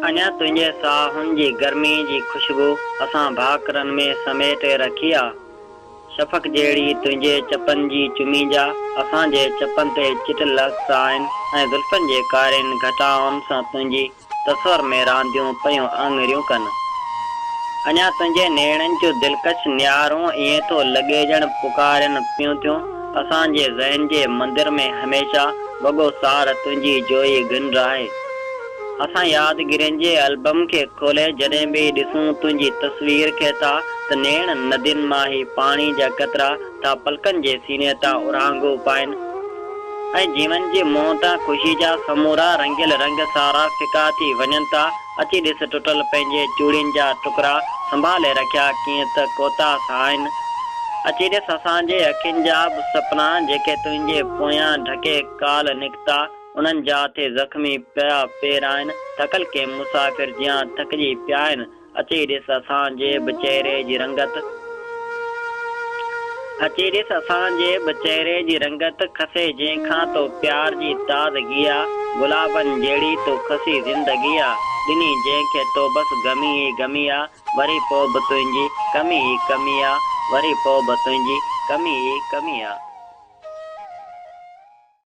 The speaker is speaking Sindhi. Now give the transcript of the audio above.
اڃا تنهنجي ساهن جي گرمي جي خوشبو اسان ڀاڪرن ۾ سميٽي رکي آ. شفق جهڙي تنهنجي چپن جي چمي جا اسان جي چپن تي چٽيل عڪس آهن ۽ زلفن جي ڪارين گهٽائن سان تنهنجي تصور ۾ رانديون پيون آڱريون ڪن. اڃا تنهنجي نيڻن جون دلڪش نهارون ائين ٿو لڳي ڄڻ پڪارين پيون ٿيون اسان جي ذهن جي مندر ۾ هميشه وڳو سار تنهنجي جوئي گهنڊ آهي. اسان يادگيرين جي البم کي کولي جڏهن به ڏسون تنهنجي تصوير کي ٿا ته نيڻ ندين مان هي پاڻي جا قطرا ٿا پلڪن جي سيني تان اورانگهون پائن ۽ جيون جي منهن تان خوشي جا سمورا رنگيل رنگ سارا ڦڪا ٿي وڃن ٿا. اچي ڏس ٽٽل پنهنجي چوڙين جا ٽڪرا سنڀالي رکيا ڪيئن ته ڪوتا سان آهن. اچي ڏس اسان جي اکين جا به سپنا جيڪي تنهنجي پويان ڍڪي ڪالهه نڪتا. انهن جا ٿي زخمي پيا پير آهن، ٿڪل ڪنهن مسافر جيان ٿڪجي پيا آهن، اچي ڏس اسان جي به چهري جي رنگت، اچي ڏس اسان جي به چهري جي رنگت، کسي جنهن کان تو پيار جي تازگي آ، گلابن جهڙي تو کسي زندگي آ، ڏني جنهن کي تو بس غمي ئي غمي آ، وري پوء به تنهنجي ڪمي ئي ڪمي آ، وري پوء به تنهنجي ڪمي ئي ڪمي آ.